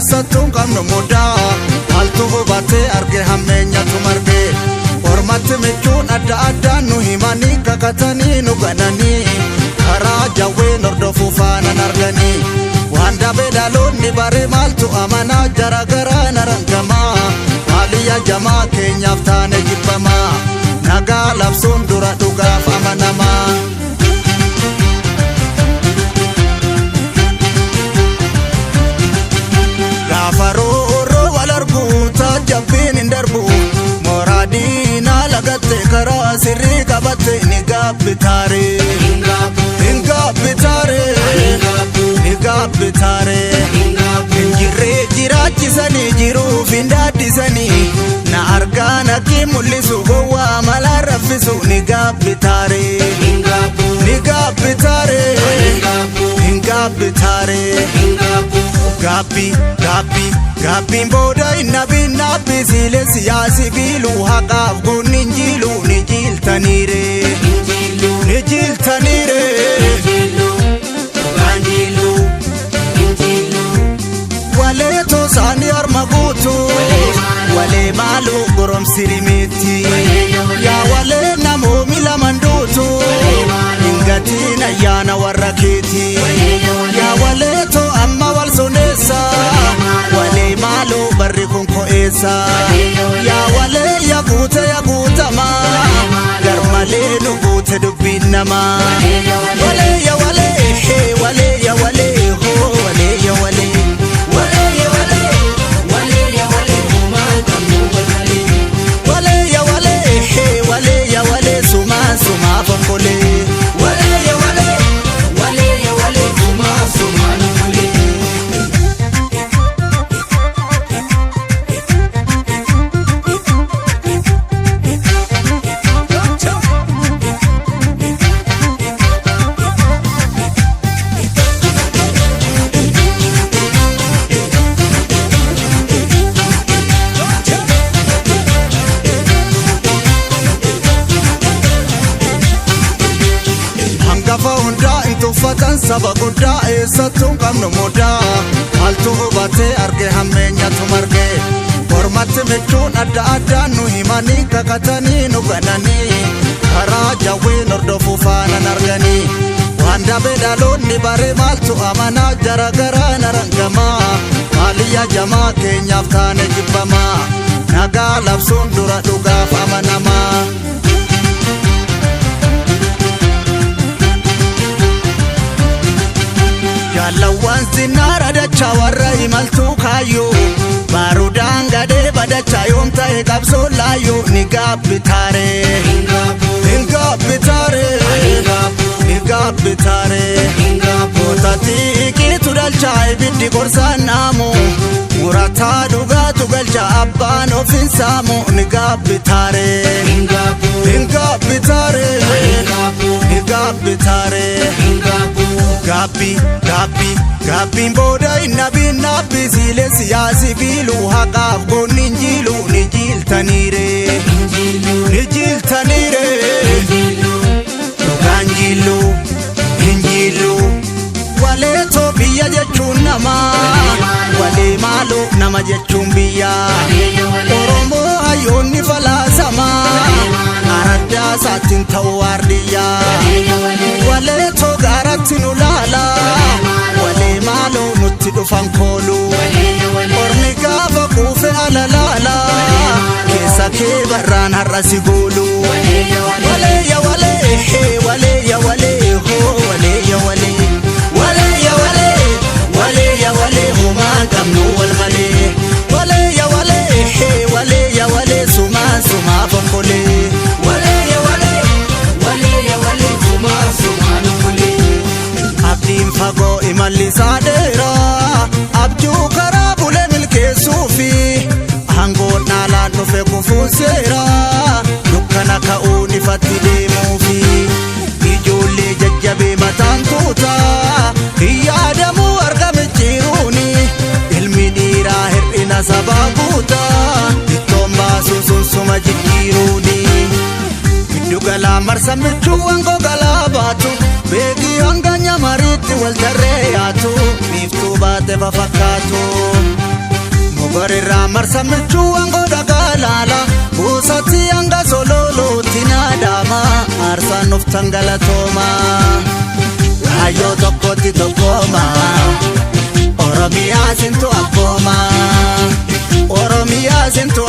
eessattuu hin qabnu mudaa. Maaltu hubatee arge hammeenyatu marge. Ormatti michuun adda addaan nu himanii kakatanii nu gananii. Karaa jawween hordofuu faanan arganii. Waan dabee dhaloonni bare maaltu amanaa jara garaa narangamaa. Maaliyya jamaa keenyaaf taane jibbamaa. Nagaa labsuun dura dhugaaf amanamaa. Gaafa rooroo wal arguu taajjabbiin hin darbu. Mooraa diinaa lagatte karaa sirrii qabatte ni gaabbitaare. Hin gaabbitaare. Ni gaabbitaare. Hin jirree jiraachisanii jiruuf hin daaddisanii. Na argaa natti mul'isu gowwaa malaan raffisu ni gaabbitaare. Ni gaabbitaare. Hin gaabbitaare. Gaabbii gaabbii gaabbiin booda hin nabiin naabbii siilee siyaasi biiluu haqaaf goonni hin jiiluu ni jiiltaniire. Ni jiiltaniire. Walee toosaanii harma guutu. Walee maaloo goromsi rimeetti. Yaa walee namoomi laman duutu. Hin gatiin ayyaana warra keeti. Yaa walee too amma wal soneessa. Walee maaloo barri kun ko'eessa. Yaa walee yaa guute yaa guutamaa. Garmalee nu guute dubbiin namaa. Walee yaa walee hee walee yaa walee hoo walee yaa walee. Walee yaa walee. Walee yaa walee hee walee yaa walee sumaa sumaa fonkolee. Walee yaa walee. Hangafa hundaa hin tuffatan saba guddaa eessattuu hin qabnu mudaa. Maaltu hubatee arge hammeenyatu marge. Ormatti michuun adda addaan nu himanii kakatanii nu gananii. Karaa jawween hordofuu faanan arganii. Waan dabee dhaloonni bare maaltu amanaa jara garaa narangamaa. Maaliyya jamaa keenyaaf taane jibbamaa. Nagaa labsuun dura dhugaaf amanamaa. Jaalawwan sinnaara dachaa warra imaltuu kaayyoo. Baarudaan gadhee badachaa yoom ta'e qabsoo laayyoo ni gaabbitaare. Hin gaabbitaare. Ni gaabbitaare. Gootatti iqiitu dhalchaa ibiddi gorsaan naamu. Murataa dhugaatu galcha abbaan ofiin saamu ni gaabbitaare. Hin gaabbitaare. Ni gaabbitaare. Gaabbii gaabbii gaabbiin booda hin nabiin naabbii siilee siyaasi biiluu haqaaf goonni hin jiiluu ni jiiltaniire. Ni jiiltaniire. Dhugaan jiilluu hin jiilluu. Walee too biyya jechuun namaa. Walee maaloo nama jechuun biyya. Oromoo hayyoonni falaasamaa. Araddaa isaatiin ta'uu waardiyyaa. Walee too gaaratti nu laala. Walee maaloo nutti dhufan koolu. Ormi gaafa quufe ala laala. Keessa kee barraan har'a si goolu. Walee ya walee hee walee ya walee hoo walee ya walee. Walee ya walee walee ya walee homaa qabnu wal malee. Walee ya walee hee walee ya walee sumaa sumaa fonkolee. Walee ya walee Abdiin fagoo imalli isaa dheeraa abjuu karaa bulee milkeessuufi aangoon dhaalaan dhufe kufuun seeraa dukkana ka'uun ifatti deemuufi ijoollee jajjabee mataan tuutaa hin yaadamuu argame jiruuni ilmi dhiiraa hir'ina sabaa guutaa ittoon baasuu sunsuma jijjiiruuni. Giddu galaa marsa michuuwwan gogalaa baatu beekii hanga nyamariitti wal tarree yaatu biiftuu baate fafakkaatu. Gorirraa marsa milchuuwwan godha gaalaala. Buusatti hanga sololootti naadama. Aarsaan nuftan galatooma. Kaayyoo tokkotti tokkooma. Oromiyaa sintu abbooma. Oromiyaa sintu